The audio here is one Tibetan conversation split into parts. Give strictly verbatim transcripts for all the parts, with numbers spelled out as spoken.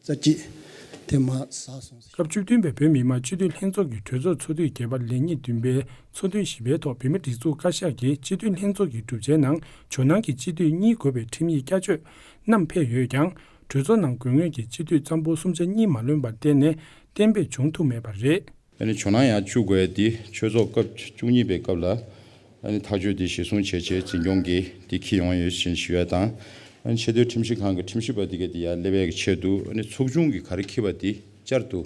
ས་ཀྱི་དེ་མ་ཟ་སོང་ཟེར། སྐབས་བཅུ་བདུན་པའི་བོད་མི་མང་སྤྱི་འཐུས་ལྷན་ཚོགས་ཀྱི་གྲོས་ཚོགས་ཚོགས་དུས་བརྒྱད་པ་ལས་ཉིན་བདུན་པའི་ཚོགས་ཐུན་བཞི་པའི་ཐོག་བོད་མིའི་སྒྲིག་འཛུགས་བཀའ་ཤག་གིས་སྤྱི་འཐུས་ལྷན་ཚོགས་ཀྱི་གྲུབ་ཆའི་ནང་ཇོ་ནང་གི་སྤྱི་འཐུས་གཉིས་དགོས་པའི་ཁྲིམས་ཡིག་བསྐྱར་བཅོས་བསྣམས་ཕེབས་ཡོད་ཀྱང་། གྲོས་ཚོགས་ནང་དགོས་ངེས་ཀྱི་སྤྱི་འཐུས་ཙམ་པོ་གསུམ་ཆ་གཉིས་མ་ལོན་པར་བརྟེན་ནས་གཏན་འབེབས་བྱུང་ཐུབ་མེད་པ་རེད། ཨ་ནི་ཇོ་ནང་ཡང་བཅུག་དགོས་ཡ་དེ་ཆོས་ཚོགས་སྐབས་བཅུ་གཉིས་པའི་སྐབས་ལ་ཨ་ནི་ཐག་གཅོད་དེ་གཞིར་བཟུང་བྱས་བྱས་འཛིན་སྐྱོང་གིས་དེ་འཁྱེར་ཡོང་ཡོད་ཅེས་ཞུ་ཡ་དང་། ཨ་ནི་ཆེས་མཐོའི་ཁྲིམས་ཞིབ་ཁང་གི་ཁྲིམས་ཞིབ་པ་དེ་གས་དེ་ཡར་སླེབས་ཡ་གི་ཆེད་དུ་ཨ་ནི་ཚོགས་ཆུང་གིས་ག་རེ་འཁྱེར་བ་དེ་བསྐྱར་དུ་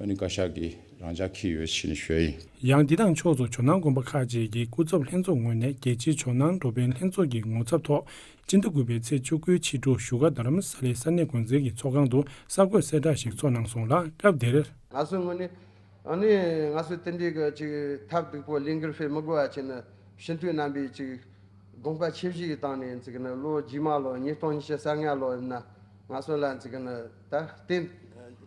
ཨ་ནི་བཀའ་ཤག་གིས་རང་འཇགས་འཁྱེར་ཡོད་ཅེས་ཞུ་ཡ་ཡིན། ཡང་འདི་དང་ཕྱོགས་མཚུངས་ཇོ་ནང་དགོན་པ་ཁག་ཅིག་གི་སྐུ་ཚབ་ལྷན་ཚོགས་ངོས་ནས་རྒྱལ་སྤྱིའི་ཇོ་ནང་འགྲོ་ཕན་ལྷན་ཚོགས་ཀྱི་ངོ་ཚབ་ཐོག་སྤྱི་ཟླ་དགུ་པའི་ཚེས་བཅུ་དགུའི་ཕྱི་དྲོ་བཞུགས་སྒར་རྡ་རམ་ས་ལའི་ས་གནས་འགོ་འཛིན་གྱི་ཚོགས་ཁང་དུ་གསར་འགོད་གསལ་བསྒྲགས་ཤིག་ཚོགས་གནང་སོང་ལ། སྐབས་དེར། ང་ཚོའི་ངོས་ནས། ཨ་ནི་ང་ཚོའི་དེ་འདྲའི་གི་ཅིག་ཐབས་སྡུག་པོ་ལས་འགུལ་སྤེལ་མི་དགོས་པ་བྱས་ནས་སྤྱི་འཐུས་རྣམ་པས་ཅིག་དགོངས་པ་ཆེ་བཞེས་ཀྱི་སྟེང་ནས་ཅིག་ནི་ལོ་རྗེས་མ་ལོ་ཉིས་སྟོང་ཉི་ཤུ་རྩ་ལྔ་ལོ་ཡིན་ན་ང་ཚོ་ལ་ཅིག་ནི་ད་བསྟན་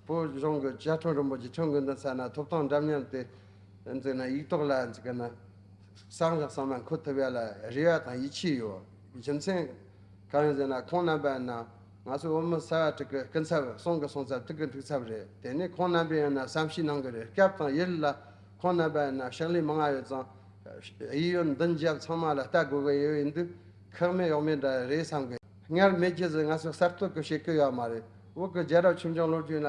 བོད་གཞུང་གི་བཅའ་ཁྲིམས་རིན་པོ་ཆེ་ཁྲིམས་ཀྱི་འདུན་ས་ན་ཐོབ་ཐང་འདྲ་མཉམ་དེ་ཅིག་ནི་ཡིག་ཐོག་ལ་ཅིག་ནི་གསང་བཞག་གསང་ན་འཁོད་ཐུབ་ཡ་ལ་རེ་བ་དང་ཡིད་ཆེས་ཡོད། རྒྱུ་མཚན། གང་ཡིན་ཟེར་ན་ཁོང་རྣམ་པ་ཡིན་ན་ང་ཚོ་བོད་མི་ས་ཡ་དྲུག་གི་སྐུ་ཚབ། གསུང་གི་གསུང་ཚབ། ཐུགས་ཀྱི་ཐུགས་ཚབ་རེད། དེ་ནས་ཁོང་རྣམ་པས་ཡིན་ན་བསམ་ཤེས་གནང་གི་རེད། སྐབས་དང་ཡུལ་ལ་ཁོང་རྣམ་པ་ཡིན་ན་ཕྱག་ལས་མང་ང་ཡོད་ཙང་གཡས་གཡོན་མདུན་རྒྱབ་ཚང་མ་ལ་ལྟ་དགོས་ཀྱི་ཡོད། ཡིན་དུས་ཁག་མེད་གཡོག་མེད་འདྲ་རེད་བསམ་གི། སྔར་མེད་རྒྱུ་ཟིག་ང་ཚོ་གསར་གཏོད་ཀྱི་བྱེད་ཀྱི་ཡོད་མ་རེད། བོད་ཀྱི་རྒྱལ་རབས་ཆོས་འབྱུང་ལོ་རྒྱུས་ན་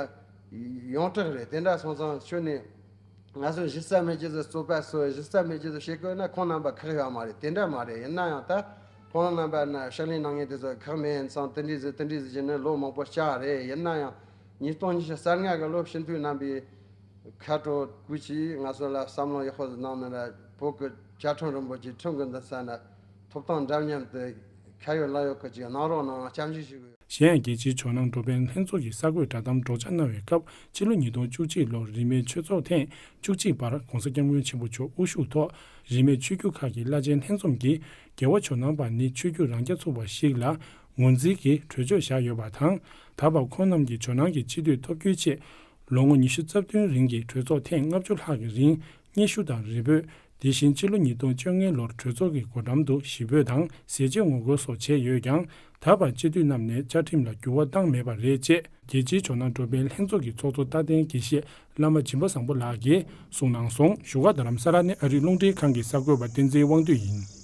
ཡོངས་གྲགས་རེད། དེ་འདྲ་སོང་ཙང་ཁྱོད་ནས། ང་ཚོ་གཞི་རྩ་མེད་རྒྱུ་ཟིག་རྩོད་པ་སོ་གཞི་རྩ་མེད་རྒྱུ་ཟིག་བྱེད་དགོས་ན་ཁོང་རྣམ་པ་ཁག་ཡོད་མ་རེད། དེ་འདྲ་མ་རེད། ཡིན་ན་ཡང་ད་ཁོང་རྣམ་པ་ན་ཕྱག་ལས་གནང་མཁན་དེ་ཚོ་ཁག་མེད་ཡིན་ཙང་དེ་འདྲའི་ཟིག་དེ་འདྲའི་ཟིག་བྱས་ནས་ལོ་མང་པོ་བསྐྱལ་བ་རེད། ཡིན་ན་ཡང་ཉིས་སྟོང་ཉི་ཤུ་རྩ་ལྔ་གི་ལོ་སྤྱི་འཐུས་རྣམ་པས་ཁ་དྲོ་སྐུ་མཁྱེན་ང་ཚོ་ལ་བསམ་བློ་ཡག་པོ་ཟིག་གནང་ནི་ལ་བོད་ཀྱི་བཅའ་ཁྲིམས་རིན་པོ་ཆེ་ཁྲིམས་ཀྱི་འདུན་ས་ན་ཐོབ་ཐང་འདྲ་མཉམ་དེ་ཁ་ཡོད་ལག་ཡོད་ཁུལ་གྱིས་གནང་རོགས་གནང་། བསྐྱར་ཞིབ་ཞུ་གི་ཡོད། གཞན་ཡང་རྒྱལ་སྤྱིའི་ཇོ་ནང་འགྲོ་ཕན་ལྷན་ཚོགས་ཀྱི་གསར་འགོད་བསྒྲགས་གཏམ་སྒྲོག་སྦྱང་གནང་བའི་སྐབས་ཕྱི་ལོ་ཉིས་སྟོང་བཅུ་གཅིག་ལོར་རིས་མེད་ཆོས་ཚོགས་ཐེངས་བཅུ་གཅིག་པར་༧གོང་ས་༧སྐྱབས་མགོན་ཆེན་པོ་མཆོག་དབུ་བཞུགས་ཐོག་རིས་མེད་ཆོས་བརྒྱུད་ཁག་གི་བླ་ཆེན་ལྷན་འཛོམས་ཀྱིས་རྒྱལ་བ་ཇོ་ནང་པ་ནི་ཆོས་བརྒྱུད་རང་རྐྱ་ཚུགས་པ་ཞིག་ལ་ངོས་འཛིན་གྱིས་གྲོས་ཆོད་བཞག་ཡོད་པ་དང་། ད་བར་ཁོང་རྣམས་ཀྱིས་ཇོ་ནང་གི་སྤྱི་འཐུས་ཐོབ་རྒྱུའི་ཆེད་ལོ་ངོ་ཉི་ཤུ་རྩ་བདུན་རིང་གི་གྲོས་ཚོགས་ཐེངས་ལྔ་བཅུ་ལྷག་གི་རིང་སྙན་ཞུ་དང་རེ་འབོད། དེ་བཞིན་ཕྱི་ལོ་ཉིས་སྟོང་བཅོ་ལྔ་ལོར་གྲོས་ཚོགས་ཀྱི་སྒོ་འགྲམ་དུ་ཞི་འབོད་དང་ཟས་བཅད་ངོ་རྒོལ་སོགས་བྱས་ཡོད་ཀྱང་། ད་བར་སྤྱི་འཐུས་རྣམས་ནས་བཅའ་ཁྲིམས་ལ་འགྱུར་བ་བཏང་མེད་པ་རེད་ཅེས་རྒྱལ་སྤྱིའི་ཇོ་ནང་འགྲོ་ཕན་ལྷན་ཚོགས་ཀྱི་ཚོགས་གཙོ་རྟ་བརྟན་དགེ་བཤེས་བླ་མ་སྦྱིན་པ་བཟང་པོ་ལགས་ཀྱིས་གསུངས་གནང་སོང་། བཞུགས་སྒར་རྡ་རམ་ས་ལ་ནས་ཨ་རིའི་རླུང་འཕྲིན་ཁང་གི་གསར་འགོད་པ་བསྟན་འཛིན་དབང་འདུས་ཡིན།